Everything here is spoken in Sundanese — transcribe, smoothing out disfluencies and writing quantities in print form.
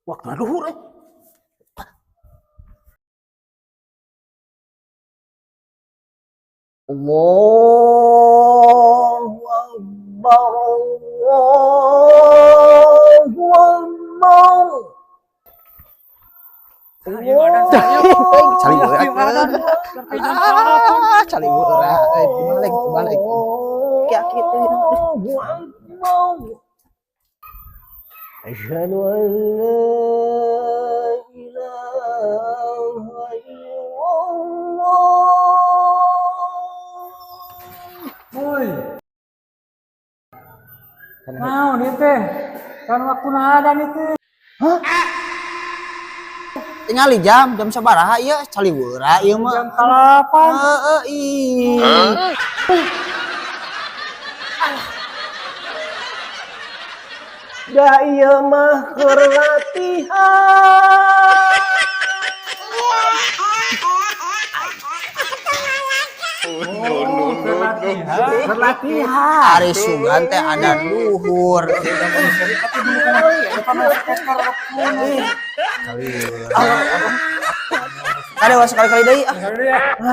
Waktu luhur eh. Allahu Akbar, Allahu Akbar. Cali beura. Ah, cali beura. Eh, balik, balik. Ki-ki teh. Allahu Akbar. أشهد أن لا إله إلا الله. Woi. Naon ieu teh? Kan waktu ada nih teh. Tingali jam, jam sabaraha ieu? Cali beura ieu mah. Jam 8. Heeh, ih. Da ieu mah keur latihan. Oh, latihan. Keur latihan. Ari sugan teh adan luhur. Bukan speaker pun. Cali beura. Kade sekali-kali deui ah. Ya.